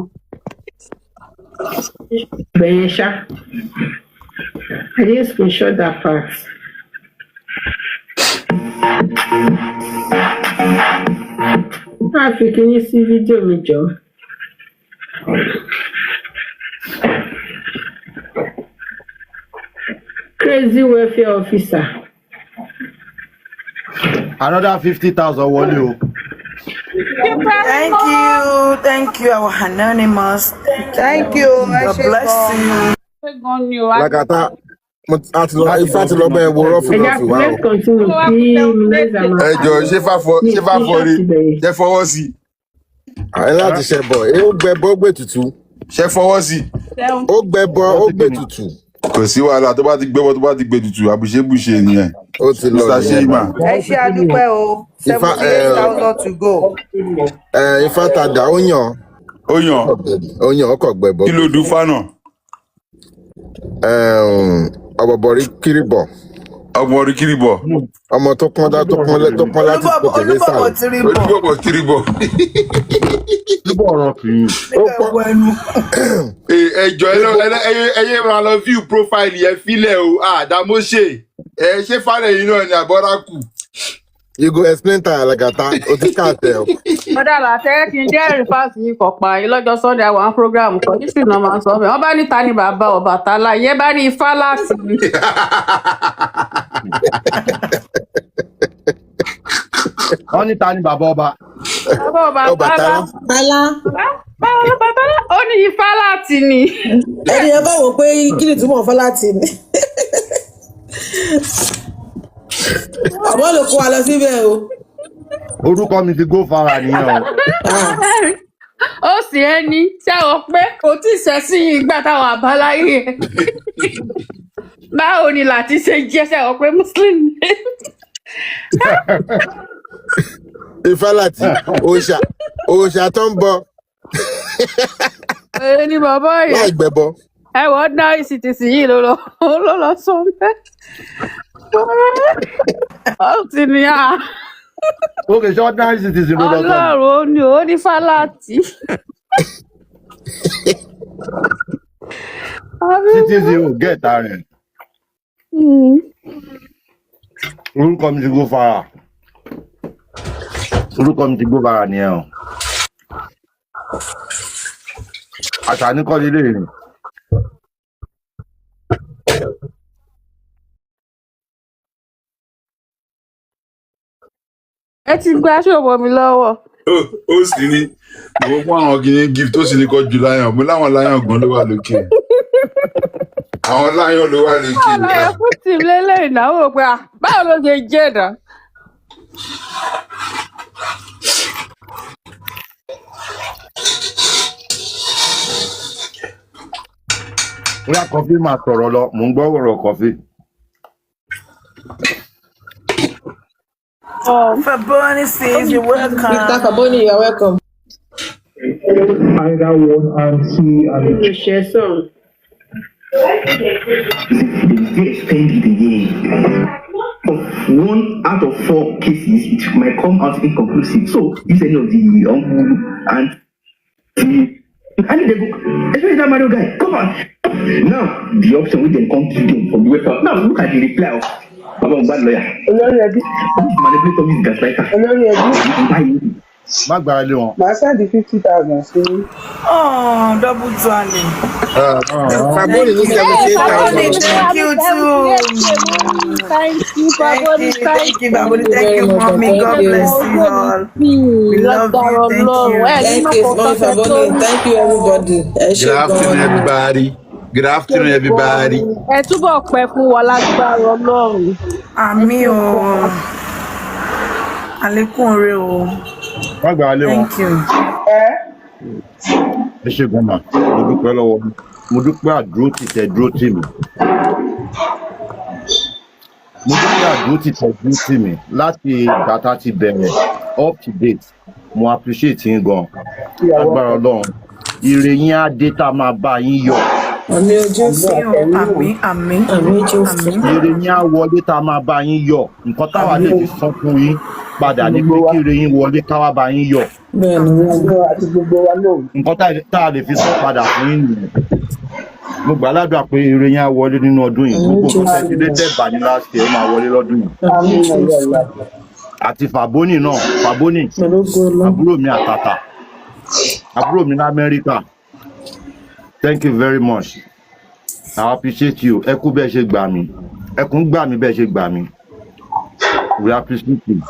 Bẹ̀yẹn ṣá. I didn't screenshot that part. Má fi kinní sí fídíò mi jọ. Crazy welfare officer. Another 50,000 wọlé o. Thank you, thank you, our anonymous. Thank you, ẹ God ṣe bless gan. you. Ṣé gan ni o? Lágàtà, a ti lọ, ifá ti lọ bẹ́ẹ̀ wo rọ́fì Ẹ já, rọ́fì wá o. let's continue kí Neza máa Ẹ jọ, ṣé fáfọ mi ṣé fáfọ screenshot rí ibẹ̀ yẹn. ṣe fọwọ́ sí? Ẹ láti ṣe bọ̀, ó gbẹ bọ́, ó gbé tutù. Ṣe fọwọ́ sí? Ó gbẹ bọ́, ó gbé tutù. Kò sí wàhálà, tó bá ti gbẹ́bọ́, tó bá ti gbé tutù, àbùṣebùṣe nìyẹn. Ó ti lọ Mr nìyẹn. Sheima. Ẹ ṣe àdúpẹ́ o. Ifá 78,000 to go. Ẹ ifá tàdá, ó yàn. Ó yàn. Ó yàn, ọkọ̀ gbẹ bọ́. Kí ló dùn fánà? Ọ̀bọ̀bọ̀rí kírìbọ̀. Ọmọ orí kírìbọ̀. Ọmọ tó pọ́n dá tó pọ́n tó pọ́n láti Olúbọ̀bọ̀ òkè dé Olúbọ̀bọ̀ sàlẹ̀. ti rí bọ̀. Olúbọ̀bọ̀ kírìbọ̀. Túbọ̀ ọ̀rọ̀ kì í. Ó Nígbà pọ́n wọ ẹnu. Ẹ jọ, ẹ yé máa lọ view profile yẹn fílẹ̀ o, àdàmóṣe ẹ ṣé fálẹ̀ yìí náà ni àbọ̀rákù. You go explain tire, Lagata, o ti káàtẹ o. Bọ́dà làtẹ́ kí n jẹ́ rìfáàsì yìí kọ̀ pa yín lọ́jọ́ Sunday àwọn program kan history náà máa ń sọ bẹ́ẹ̀. Wọ́n bá ní ta ni bàbá Ọbàtálá, ìyẹn bá ní ifá láti ní. Wọ́n ní ta ni bàbá ọba? Bàbá Ọbàtálá. Ọbàtálá. Tálá. Bàbá Ọbàtálá, ó ní ifá láti ní. Ẹni yẹn bá wò pé kí ni ìtumọ̀ fọlá tì ní. Àbọ̀ ló kó wa lọ síbẹ̀ o. Orúkọ mi ti go fara nìyẹn o. Ah, Ó sì ẹ ní ṣé o pé kò tí ì ṣẹ́ sí ìgbà táwọn àbáláyé ẹ̀. Báwo ni láti ṣe jẹ́ ṣé o pé Muslim ni? Ifá láti òòṣà, òòṣà tó ń bọ Èyí ni bàbá láì yẹn. gbẹbọ. Ẹ wọ ordinary citizen yìí ló lọ sọ bẹ́ẹ̀. Ó sì ní à. Ok, ṣé ordinary citizen ló lọ sọ ni? Ọlọ́run, ó ní fáláàtì. Citizen ò gẹ̀ẹ́ta rẹ̀. Orúkọ mi ti go fara. Orúkọ mi ti go fara nìyẹn o. Àṣà ní kọ́ nílé rìn. Ẹ ti gba ṣòwò mi lọ́wọ́. Ó sì ní mo fún àwọn kìíní gift, ó sì ní kọ́ ju lion mo láwọn lion gan ló wà lókè, àwọn lion ló wà lókè. Báwo ló yẹ fún tìm lélẹ̀ ìnáwó pé à, báwo ló ṣe jẹ́ náà? Bóyá Kọfí máa sọ̀rọ̀ lọ, mò ń gbọ́ ọ̀rọ̀ Kọfí. Faboni says you're Mr. welcome. Faboni, you are welcome. Either one auntie and Olùṣẹ́ sọ̀rọ̀. They extend it again. Of one out of four cases, it might come out inconclusive. So, if any of the uncle and and they go, especially that Mario guy, come on. Now, the option we then come give them from the website. Now, look at the reply of Baba Baba Mohbad lawyer. Olórí ẹbí. Who is the manipulator? Who is the gaslighter? Olórí ẹbí. Má gbára lé wọn. Màá send 50,000 sí yín. Oh, double darling. Faboni ní Thank you. 78,000. Faboni, thank you too. Thank you, Thank Faboni. you, Thank thank you, Faboni. you. Thank you, mommy. Thank God you. bless you all. We love Lágbára you. Thank Ọlọ́run. you. Ẹ ní Thank you, mọ̀kàn Mommy tọ́fẹ́ tó Faboni. ní. Thank you, everybody. Ẹ ṣé Good afternoon, gan-an ni. everybody. Good afternoon, everybody. Ẹ túbọ̀ pẹ́ fún wa lágbára Ọlọ́run. Àmín o. Àlékún oore o. Má gbára lé wọn. Thank you. Ẹ Ẹ ṣe gan ma, mo dúpẹ́ lọ́wọ́ yín. Mo dúpẹ́ àdúró tì tẹ dúró tì mí. Mo dúpẹ́ àdúró tì tẹ dúró tì mí láti ìgbà tá a ti bẹ̀rẹ̀ up to date. Mo appreciate yín gan. Agbára Ọlọ́run, ire yín á dé tá a máa bá yín yọ̀. Àmín o Jésù. Àmín o. Àmín, àmín, Àmín Jésù. àmín. Ire yín á wọlé tá a máa bá yín yọ̀. Nǹkan táwa lè fi san fún yín padà ní pé kí ire yín wọlé káwá bá yín yọ̀. Bẹ́ẹ̀ni, bẹ́ẹ̀ni. Àti gbogbo wa náà. Nǹkan tá a lè fi san padà fún yín nìyẹn. Mo gbà ládùúgbà pé ire yín á wọlé nínú ọdún yìí. Àmín Gbogbo nǹkan Jésù. tẹ́ ti lé tẹ́ bà ní last year, ó máa wọlé lọ́dún yìí. Àmín Àmín Jésù. ọlọ́run. Àti Fàbónì náà, Fàbónì, Pẹ̀lú ògo Ọlọ́run. àbúrò mi àtàtà, àbúrò mi lamẹ́ríkà. Thank you very much. I appreciate you. Ẹ kú bẹ́ẹ̀ ṣe gbà mí, ẹ kún gbà mí bẹ́ẹ̀ ṣe gbà mí. We appreciate you.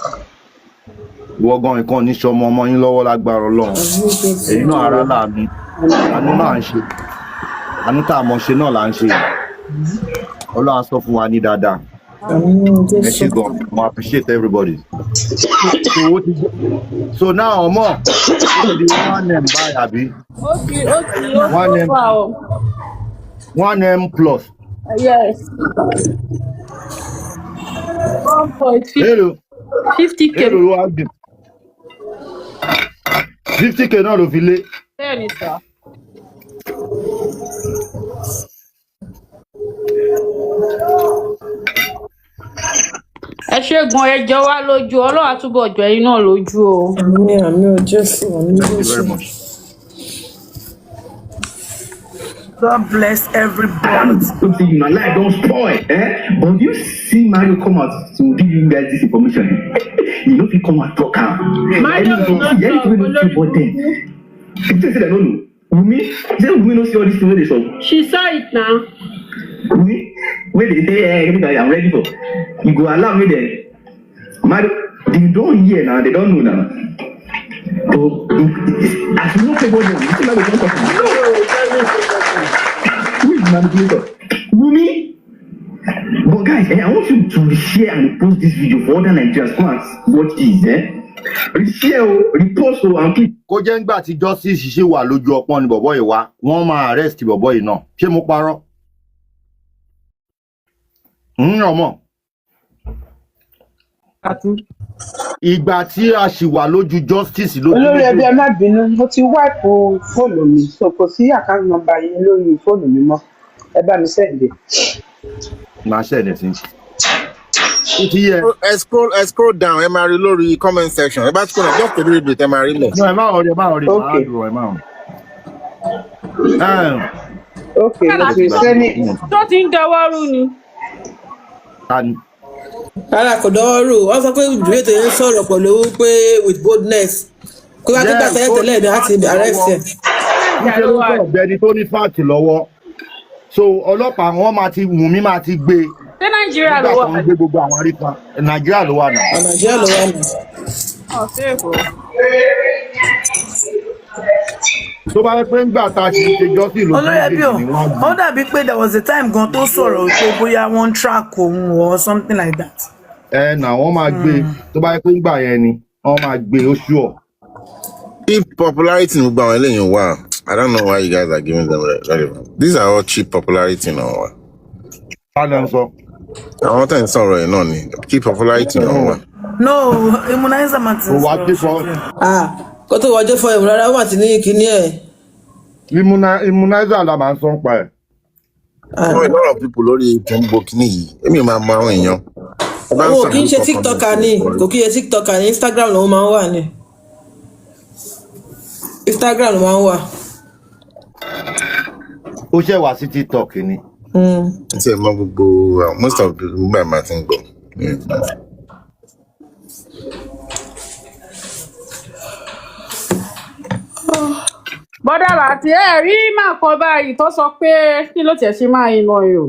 Ìwọ gan nǹkan ní sọmọ ọmọ yín lọ́wọ́ lágbára Ọlọ́run. Àmín Jésù. Èyí náà ara láàmì, àánú náà ń ṣe, àánú tá a mọ̀ ṣe náà là ń ṣe. Ọlọ́run á sọ fún wa ní dáadáa. Àmín o Ẹ Jésù. ṣe gan, mo appreciate everybody. So ó ti, so now ọmọ, ó ti di 1M báyìí àbí? Ó ti One ó M fà o. 1M plus. Yes. 1.50 Hello. 50K. Hello ló wá dùn. 50K náà ló fi lé. Bẹ́ẹ̀ni sà. Ẹ ṣé gan, ẹ jọ wá lójú. Ọlọ́run á túbọ̀ jọ ẹ̀yin náà lójú o. Àmín, àmín o Jésù. Àmín Thank you very Jésù. much. God bless everybody. Don't say my life don't spoil, eh? But you see Mario come out to give you guys this information. You know if you come out talk am. Mario will Anything, not see, talk. anything wey no Olórí true about them. burúkú. People say they no know. Wunmi, say Wunmi no see all this thing wey dey sup. She saw it now. Wunmi, wey dey say eh, everything I'm ready for. You go allow me then. Mario, they don hear now, they don know now. But as you no favour them, you see Mario don talk. No, who is manipulator? Wunmi. But guys, I want you to share and post this video for other Nigerians. Come and watch this, eh? Share, oh, repost, oh, and keep. Kó jẹ́ ńgbà tí justice ṣì wà lójú ọpọ́n ni bọ̀bọ́ yìí wá, wọ́n máa arrest bọ̀bọ́ yìí náà. Ṣé mo parọ́? Ń ọmọ. Àti Ìgbà tí a ṣì wà lójú justice lójú Olórí ẹbí, ẹ méjèèjì. má bínú, mo ti wipe fóònù mi, so kò sí account number yín lórí fóònù mi mọ́. Ẹ bá mi send ẹ̀. Màá ṣẹ̀lẹ̀ sí. Ó ti yẹ. Ẹ scroll down, ẹ máa rí lórí comment section. Ẹ bá scroll down just a little bit, ẹ máa rí lẹ̀. No, ẹ má worry, ẹ má worry, màá Ok, dúró, ẹ má worry. ok, mo ti send it. tó ti ń dọwọ́ rú ni. Ta ni? Rárá, kò dọ́wọ́ rò. Wọ́n sọ pé ìdúró tó ń sọ̀rọ̀ pẹ̀lú pé with boldness. Kó bá tó gbà Yes, tẹ́lẹ̀ ó tẹ́lẹ̀ ní ni á ti fact arrest lọ́wọ́. ẹ̀. Níṣẹ́ Nàìjíríà ló ló wà. sọ̀rọ̀ bí ẹni tó ní fact lọ́wọ́. So ọlọ́pàá wọn máa ti Wùnmí máa ti gbé e Ṣé Nàìjíríà ló nígbà wà? tó ń gbé gbogbo àwọn arípa. Nàìjíríà ló wà náà. Nàìjíríà ló wà nù. Ọ̀sẹ̀ Èkó. Tó bá yẹ pé ńgbà tá a ṣe ń ṣe justice lójú Olórí ẹbí o, méjèèjì ni wọ́n ó gbé. dàbí pé there was a time gan tó sọ̀rọ̀ pé bóyá wọ́n ń track òun or something like that. Ẹ nà wọ́n máa gbé e. Tó bá yẹ pé ńgbà yẹn ni wọ́n máa gbé e, ó ṣùọ̀. Cheap popularity ní gbogbo àwọn eléyìí wà. I don't know why you guys are giving them relevance. These are all cheap popularity náà wà. Ta ló ń sọ? Àwọn tẹ̀ ń sọ̀rọ̀ ẹ̀ náà ni cheap popularity náà wà. No, Immunizer Kò Martins wá sọ̀rọ̀ dé fọ. ṣojú. Ah, kó tó wọjọ́ fọ ìmú rárá, ó mà ti ní kinní ẹ̀. Immunizer la máa ń sọ ń pa ẹ̀. Ah. Wọ́n a lot of people lórí ètò ń bo kíní yìí. Èmi ò máa mọ àwọn èèyàn. Ẹ bá ń Òun ò sọ kí ń ṣe orúkọ kan TikToker ní ni, ìkọrí. kò kí ń ṣe TikToker ni, Instagram lòun máa ń wà ni. Instagram ló máa ń wà. Ó ṣẹ̀ wá sí TikTok ni. Tí ẹ mọ gbogbo most of the gbogbo àmà ti ń gbọ́. Bọ́dà láti ẹ̀ rí màá kan báyìí tó sọ pé kí ló tiẹ̀ ṣe máa ń lọ yìí o,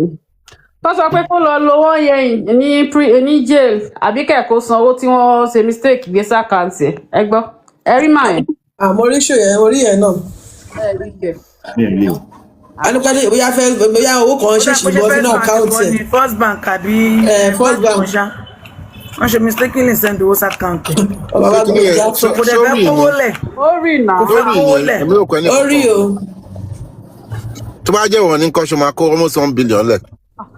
tó sọ pé kó lọ lo one year ní jail àbí kẹ̀kọ́ san owó tí wọ́n ṣe mistake gbé s'account ẹ̀. Ẹ gbọ́, ẹ rí màá yẹn. Àmọ́ orí ṣò yẹn, orí yẹn náà. Ẹ rí kẹ̀. Mi ò rí o. Anúpẹ́lẹ́ bóyá fẹ́ bóyá owó kan Ó dà ṣèṣì pé ṣe bọ́ First sínú Bank àkáǹtì kan ẹ̀. ní First Bank àbí Ẹ̀, First báńkì kan Bank. ṣá, wọ́n ṣe mistakenly send owó sí account ẹ̀. Bàbá Ṣé kí ni gbé ẹ já. So kò dẹ̀ fẹ́ sórí kówó yẹn lẹ̀. Ó rí nà. Kò fẹ́ sórí kówó yẹn lẹ̀. èmi ò kọ́ ẹni Ó rí kankan. o. Tó bá jẹ́ wọ́n ní kọ́ ṣe máa kó almost 1 billion lẹ̀.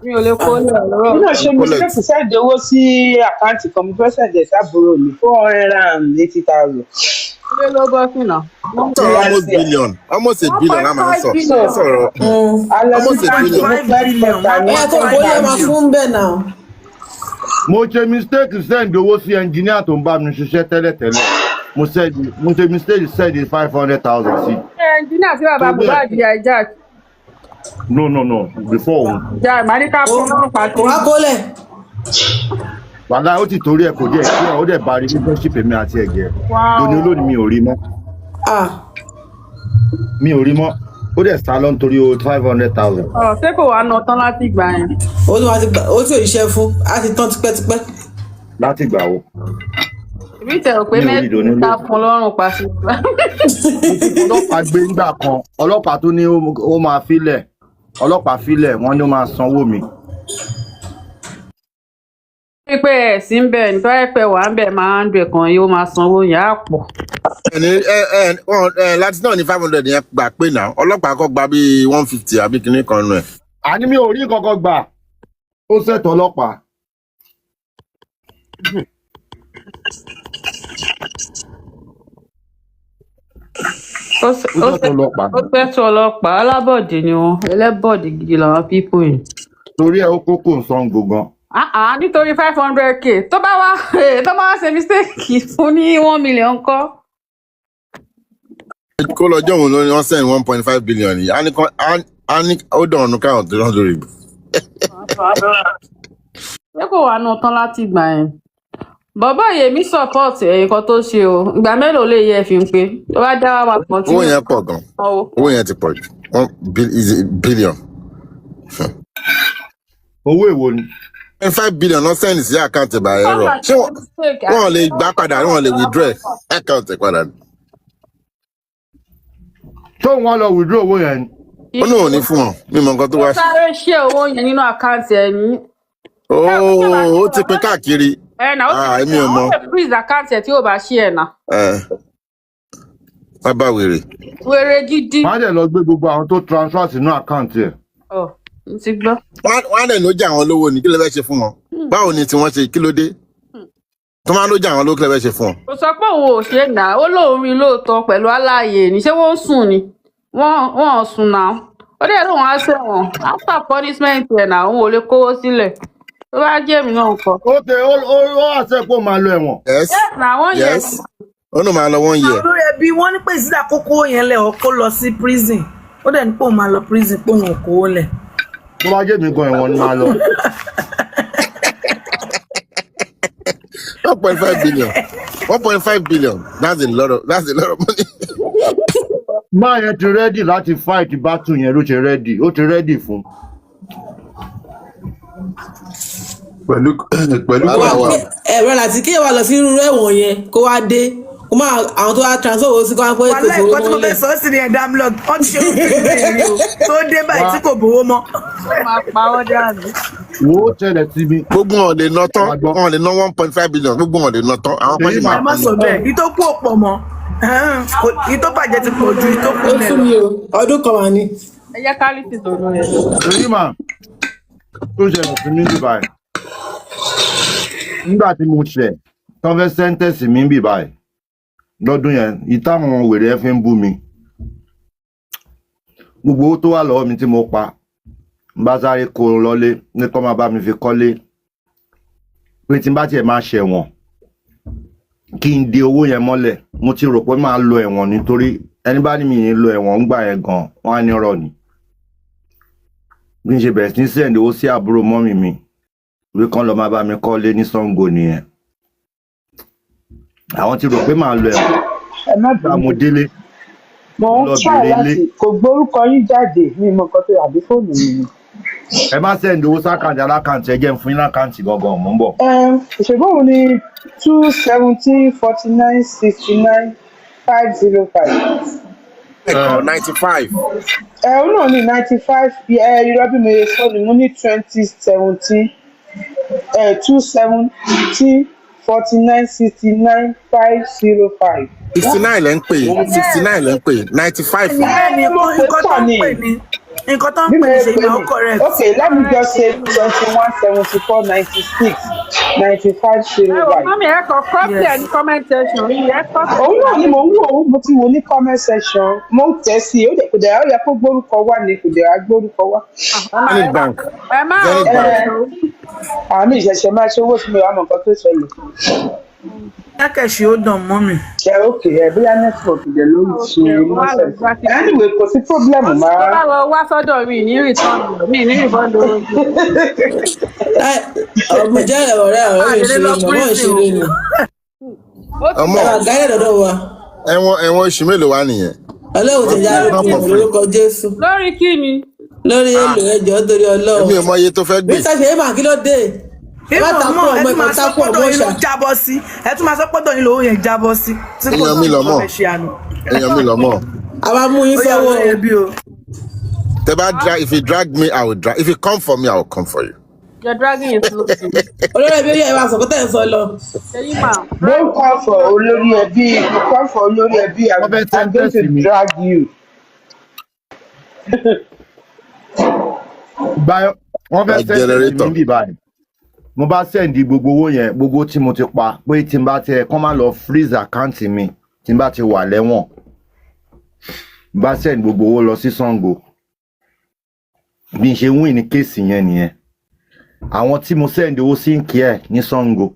Mi ò lè kó lẹ̀ lọ́rọ̀. Èmi náà ṣe Kó lẹ̀. mistake send owó sí account kan, mo fẹ́ send ẹ̀ sábúrò mi, 480,000. Ilé ló bọ́ sí nà. Sọ̀rọ̀ Last almost year. billion, almost a One billion point la máa ń five sọ. billion. Ó sọ̀rọ̀ A lọ sí almost a báńkì, billion. mo 1.5 fẹ́ billion, kọta ní Bóyá tó 1.5 kó yẹ máa billion. fún bẹ́ẹ̀ náà. Mo ṣe mistake send owó sí engineer tó ń bá mi ṣiṣẹ́ tẹ́lẹ̀tẹ́lẹ̀. Mo ṣe mistake send 500,000 sí. Ẹnjìnìá tí bàbá Torí ẹ̀ Mohbad hijack. No, no, no, before òun. Ja ìmàríkà Kò fún ọlọ́pàá kò tó. wá kólẹ̀. Wàhálà ó ti torí ẹ̀ kò díẹ̀ kí ó dẹ̀ bá relationship èmi àti ẹ̀gẹ́. Lóní olónìí mi ò rí mọ́. Ah. Mi ò rí mọ́. Ó dẹ̀ sá lọ nítorí o 500,000. Ọ̀ ṣé kò wá ná tán láti ìgbà yẹn? Owó tó wá ti gbà, owó tí ò ṣiṣẹ́ fún, á ti tán tipẹ́tipẹ́. Láti ìgbà wo? Èmi tẹ̀ rò pé Mi ò rí ìdòní mẹ́ta lónìí. fún lọ́rùn pa sí. Ọlọ́pàá gbé ńgbà kan, ọlọ́pàá tó ní ó máa filẹ̀, ọlọ́pàá filẹ̀, wọ́n ní ó máa sanwó mi. Pípé ẹ̀ sí ń bẹ̀ ní tọ́yẹ̀ pé wà ń bẹ̀ máa ń dùn kan yóò máa sanwó yẹn á pọ̀. Ẹni ẹ ẹ wọn ẹ láti náà ní 500 yẹn gbà pé náà ọlọ́pàá kọ́ gba bíi 150 àbí kinní kan nù ẹ̀. Àní mi ò rí kankan gbà, ó ṣètò ọlọ́pàá. Ó Ó ṣètò ọlọ́pàá. Ó fẹ́ tó ọlọ́pàá, alábọ̀dé ni wọ́n, ẹlẹ́bọ̀dé gidi làwọn pípò yìí. Torí ẹ̀ ó kókó ń san gbọ̀ngàn. Ah ah, nítorí 500K tó bá wá ṣe mistake fún ní 1 million kọ́. Kó lọ jọ́ òun ló ní wọ́n send 1.5 billion yìí. Á ní kán á ní ó dàn ọ̀nù káwọn tó rán lórí. Ṣé kò wá ná tán láti ìgbà yẹn? Bàbá yèmí support ẹ̀ nǹkan tó ṣe o. Ìgbà mélòó lè yẹ fi ń pé tó bá dá wa pọ̀ tí Owó yẹn pọ̀ gan. sanwó. Owó yẹn ti pọ̀ jù. One is a billion. Owó èwo ni? 5 billion lọ send sí account by error. Ṣé wọ́n lè gbà padà, wọ́n lè withdraw account padà? Tó wọn lọ withdraw owó yẹn ni? Ó ní òun ní fún wọn. Mi mọ nǹkan tó Ó wá. sáré ṣe owó yẹn nínú account ẹ̀ ní. Ooo, ó ti pín káàkiri. Ẹ nà ó ti Ah, èmi ò mọ. ó lè freeze account ẹ̀ tí ò bá ṣí ẹ̀ nà. Ẹ bàbá wèrè. Wèrè gidi. Wọ́n á dẹ̀ lọ gbé gbogbo àwọn tó transfer sínú account ẹ̀. Ọ̀ n ti gbọ́. Wọ́n á dẹ̀ ló jẹ́ àwọn olówó ni, kí ló fẹ́ ṣe fún wọn? Báwo ni tí wọ́n ṣe, kí ló dé? Tó máa ló jẹ́ àwọn olówó, kí ló fẹ́ ṣe fún wọn? Kò sọ pé òun ò ṣe é nà, ó lóun rí lóòótọ́ pẹ̀lú aláàyè ní, ṣé wọ́n ń sùn ni? Wọ́n ò sùn náà. Ó dẹ̀ lóun á ṣẹ̀wọ̀n after punishment ẹ̀ náà, òun ò lè kówó sílẹ̀. Tó bá jẹ́ èmi náà kọ́. Ok, ó àṣẹ pé ó máa lọ ẹ̀wọ̀n. Yes. Na wọ́n yẹ. Yes. Ó náà máa lọ one year. Olórí ẹbí wọn ní pé ìsídà kókó yẹn lẹ̀ ọ́ kó lọ sí prison, ó dẹ̀ ní pé òun máa lọ prison, pé òun ò kówó lẹ̀. Tó bá jẹ́ mi gan, ẹ̀wọ̀n ni máa lọ. 1.5 billion. 1.5 billion. That's a lot of money. Máa yẹn ti ready láti fight battle yẹn ló ṣe ready, ó ti ready fún. Pẹ̀lú Wàhálà wà. Ẹ̀rọ láti kéèyàn wá lọ sí irú ẹ̀wọ̀n yẹn kó wá dé kó máa àwọn tó wá transfer owó sí kó wá pé kò Wàhálà sówó ìkọ́ tí mo mọ́lẹ̀. fẹ́ sọ sí ni ẹ̀dá blog wọ́n ti ṣe òfin rí o tó dé báyìí tí kò bówó mọ́. Ó máa pa ọ́ dànù. Wo ó ṣẹlẹ̀ sí mi. Gbogbo wọn lè ná tán. Wọn lè ná 1.5 billion. Gbogbo wọn lè ná tán. Àwọn kan sì máa Ẹ má kú. sọ bẹ́ẹ̀, ìtókù ò pọ̀ mọ́. Ìtó bàjẹ́ ti pọ̀ ju ìtókù Ó lẹ̀ sú lọ. mi o, ọdún kan wà ní. Ẹ jẹ́ ká lè tó lórí ẹ̀. Èyí mà tó ṣẹlẹ̀ sí mi ní báyìí. Nígbà tí mo ṣẹ̀, tán fẹ́ sentence mi ń bì báyìí. Lọ́dún yẹn, ìtàwọn wèrè ẹ fi ń bú mi. Gbogbo owó tó wà lọ́wọ́ mi tí mo pa, n bá sáré kó o lọ́lé ní kó máa bá mi fi kọ́lé. Pé tí n bá tiẹ̀ máa ṣẹ̀wọ̀n, kí n di owó yẹn mọ́lẹ̀. Mo ti rò pé máa lọ ẹ̀wọ̀n nítorí ẹni bá ní mi ní lọ ẹ̀wọ̀n ń gbà yẹn gan, wọ́n á ní rọ̀ ni. Bí n ṣe bẹ̀rẹ̀ sí ní send owó sí àbúrò mummy mi. Ìwé kan lọ máa bá mi kọ́lé ní Sango nìyẹn. Àwọn ti rò pé màá lọ ẹ̀wọ̀n. Ẹ má Nígbà bínú. mo délé, Mo mo ń lọ try bèrè ilé. láti kò gbórúkọ yín jáde, mi mọ nǹkan tó àbí fóònù mi ni. Ẹ má send owó sákàǹtì alákàǹtì, ẹ jẹ́ n fún yín lákàǹtì gangan, mò ń bọ̀. Ṣùgbọ́n òun ni 2 17 49 69 505. Ẹ̀kọ́ 95. Ẹ òun náà ní 95. Ẹ irọ́, bí mo ṣe sọ ni mo ní 2017, 2 17 49 69 505. 69 lẹ́ ń pè, 69 lẹ́ ń pè, 95 ni. Bẹ́ẹ̀ni. Mo pè Nǹkan tó pọ̀ ń ni pè ní nǹkan tó ń bí pè mo ní ṣe ṣe pè ìmọ̀ ní. correct. Okay, let me just say 21 74 96 95 Ẹ zero wò five. Mummy, ẹ kọ copy ẹ Yes. ní comment section yìí, ẹ copy. Òun náà ni mò ń wò ó, mo ti wò ní comment section, mo ń tẹ̀ sí i, ó dẹ̀ kò dẹ̀ ó yẹ kó gbórúkọ wá ni, kò dẹ̀ á gbórúkọ wá. Zenith Bank. Ẹ má Zenith Ẹ Bank. àmì ìṣẹ̀ṣẹ̀ máa ṣe owó tí mi ò wá mọ̀ nǹkan tó ṣẹlẹ̀. Kẹ́kẹ̀ṣì ó dàn mọ́ mi. Ẹ ok, ẹ bóyá network dẹ̀ ló ń ṣe Okay, wá lọ nonsense. gbá kíkì. Anyway, kò sí problem. Tó Máa bá lọ wá sọ́dọ̀ mi ní return, mi ní refund owó. Ọmọ jẹ́ ọ̀rẹ́ ọ̀rẹ́ mi Àdédé ṣeré lọ ni ọmọ prison ìṣeré o. ni. Ó ti Ọmọ Ẹ wà gáyẹ̀ lọ́dọ̀ wa. ẹ̀wọ̀n oṣù mélòó wá nìyẹn? Ọlọ́run ti já It's not lókun for free. lórúkọ Jésù. Lórí kí ni? Lórí èlò ẹjọ́ torí Ọlọ́run. Èmi ò mọ iye tó fẹ́ gbé. Mr. Ṣèyí, kí ló dé? Ẹ má Ìmọ̀ takú mọ̀ ẹ ọmọ tún ẹ̀kọ́ máa sọ takú pọ́dọ̀ ọmọ yín ló ṣà. jábọ́ sí, ẹ tún máa sọ pọ́dọ̀ yín lówó yẹn jábọ́ sí tí kò Èèyàn sí mi nǹkan lọ́mọ. fẹ́ ṣe àná. Èèyàn mi lọ́mọ. A máa mú yín Ó yà sọ́wọ́ olórí o. ẹbí o. Tẹ bá drag, if you drag me, I will drag. If you come for me, I will come for you. Your dragging is slow. Olórí ẹbí, ó yẹ ìwà àsọ̀kọ́tẹ̀ ń sọ lọ. Ṣèyí mà. Don't come for olórí ẹbí. If you come for olórí ẹbí, Wọ́n I'm, fẹ́ I'm going sentence to mi. drag you. Báyọ̀, wọ́n fẹ́ Like sentence mi generator. níbí báyìí. Mo bá send gbogbo owó yẹn, gbogbo tí mo ti pa, pé tí n bá ti kán má lọ freeze account mi tí n bá ti wà lẹ́wọ̀n. Mo bá send gbogbo owó lọ sí Sango. Bí n ṣe win ní case yẹn nìyẹn. Àwọn tí mo send owó sí ń kí ẹ̀ ní Sango.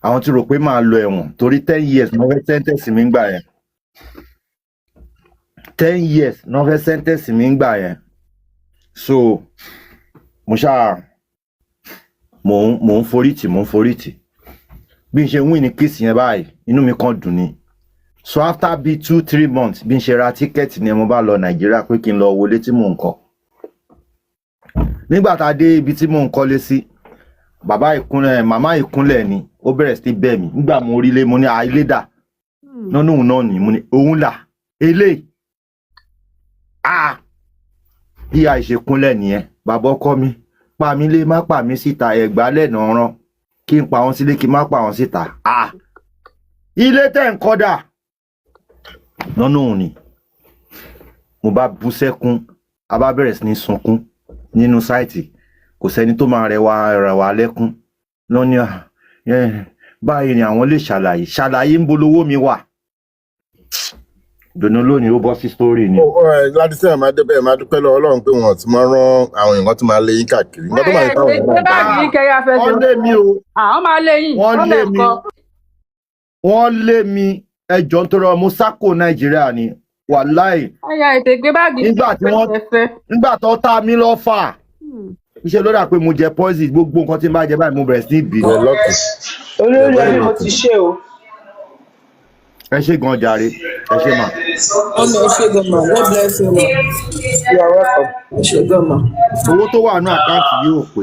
Àwọn tí rò pé màá lọ ẹ̀wọ̀n torí 10 years ní wọ́n fẹ́ sentence mi gbà yẹn. 10 years ní wọ́n fẹ́ sentence mi gbà yẹn. So mo ṣáà mò ń forítì, mò ń forítì. Bí n ṣe win ní case yẹn báyìí, inú mi kàn dùn ni. So after bíi 2-3 months, bí n ṣe ra ticket ni mo bá lọ Nàìjíríà pé kí n lọ wọlé tí mò ń kọ́. Nígbà tá a dé ibi tí mò ń kọ́lé sí, bàbá ìkúnlẹ̀, màmá ìkúnlẹ̀ ni ó bẹ̀rẹ̀ sí bẹ̀ mí. Nígbà mo rí ilé, mo ní à ilé dà nínú òun náà ni, mo ní òun là eléyìí. Ah, bí àìṣe kúnlẹ̀ nìyẹn. Bàbá ọkọ mi, pa mí lé, má pa mí síta, ẹ̀gbá lẹ́nà rán kí n pa wọn sílé, kí n má pa wọn síta. Ah, ilé tẹ̀ ń kọ́ dà lọ́nà òun ni. Mo bá bú sẹ́kún, a bá bẹ̀rẹ̀ sí ní sunkún nínú site. Kò sẹ́ni tó máa rẹwà lẹ́kún lọ́ní. À, báyìí ni àwọn lè ṣàlàyé ṣàlàyé ń bolówó mi wà dùnú lónìí, ó bọ́ sí story ni. Láti sẹ́yìn, máa débẹ̀, máa dúpẹ́ lọ́wọ́ Ọlọ́run pé wọn ti máa rán àwọn èèyàn tó máa lé yín káàkiri. Nǹkan tó máa ń táwọn Ṣé èèyàn báàgì yìí kẹyà fẹ́ Wọ́n lé mi o. Àwọn máa lé yín. Wọ́n Wọ́n lé lè mi. kọ́. Wọ́n lé mi. Ẹjọ́ ń tọrọ, mo sákò Nàìjíríà ni, wàláì. Ẹyà ètè gbé báàgì. Nígbà tí wọ́n fẹ́. Nígbà tó tá mi lọ fà iṣẹ́ ló dà pé mo jẹ poison. Gbogbo nǹkan tí n bá jẹ báyìí, mo bẹ̀rẹ̀ sí ní bì. You're lucky. Olórí ẹbí, mo ti ṣe o. Ẹ ṣe gan jàre, ẹ ṣe mà. Ọmọ, ẹ ṣé gan ma. God bless you ma. You are welcome. Ẹ ṣé gan ma. Owó tó wà ní account yìí ò pé.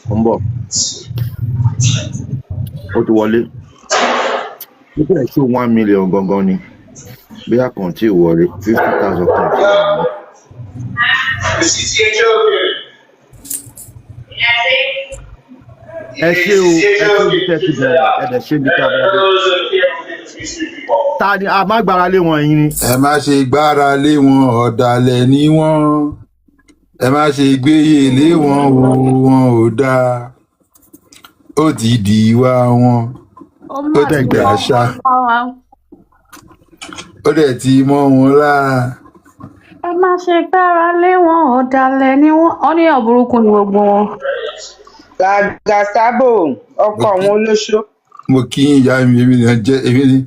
Ó ń bọ̀, ó ti wọlé, ó bẹ̀rẹ̀ sí 1 million gangan ni, bóyá kàn tí ì wọlé, 50,000 kan tí ì wọlé. Ẹ ṣé o, ẹ ṣé bí tẹ́ ti bẹ̀rẹ̀, ẹ dẹ̀ ṣé bí tẹ́ bẹ̀rẹ̀. Ta ni a má gbára lé wọn yín ni. Ẹ má ṣe gbára lé wọn, ọ̀dàlẹ̀ ni wọ́n. Ẹ má ṣe gbéyè lé wọn o, wọn ò dáa. Ó ti di ìwà wọn, Ó ó mà ti ti dàṣà, mọ́ wọn. ó dẹ̀ ti mọ́ wọn lára. Ẹ má ṣe gbára lé wọn, ọ̀dàlẹ̀ ni wọ́n. Wọ́n ní ọ̀bùrúkú ni gbogbo wọn. Gàgàsábò ọkọ àwọn olóṣó. Mo kí yín, ìyá mi. Èmi ni jẹ́, èmi ni,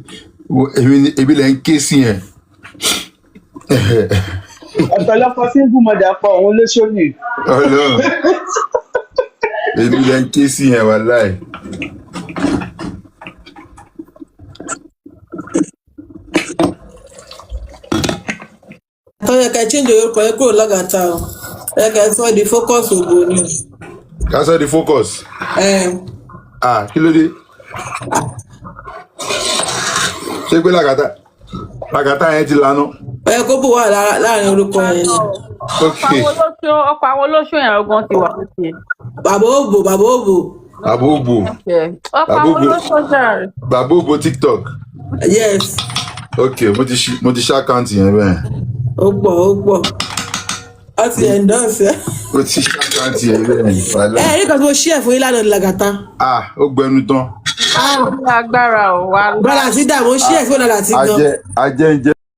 èmi ni, èmi lẹ̀ ń ké sí yẹn. Ọ̀tọ̀lọ́kọ single mother kọ òun lóṣòlì. Ọlọ́run, èmi lẹ ń ké sí yẹn, wàláì. Tó yẹ ká change orúkọ yẹn kúrò Lágàtà o, ó yẹ ká sọ di Focus Ògo ni o. Ká sọ di Focus. Ẹ. Ah, kí ló dé? Ṣé pé Làgàtà Làgàtà yẹn ti lanu? Ó yẹ kó bò wà láàrin orúkọ yẹn ni. Ok. Ọkọ̀ àwọn olóṣó, ọkọ̀ àwọn olóṣó yẹn gan ti wà lókè. Bàbá òbò, bàbá òbò. Bàbá òbò. Ọkọ̀ Bàbá àwọn òbò. olóṣó jàre. Bàbá òbò TikTok. Yes. Ok, mo ti ṣe account yẹn bẹ́ẹ̀. Ó pọ̀, ó pọ̀, ó ti endorse ẹ. Mo ti ṣe account yẹn bẹ́ẹ̀, wàláì. Ẹ rí kan tí mo share fún yín lánàá ní Làgàtà. Ah, ó gbẹnu tán. Ó ní agbára ò wá. Brother àti dà, mo share fún brother àti gan. Ajẹ ajẹ ń jẹ.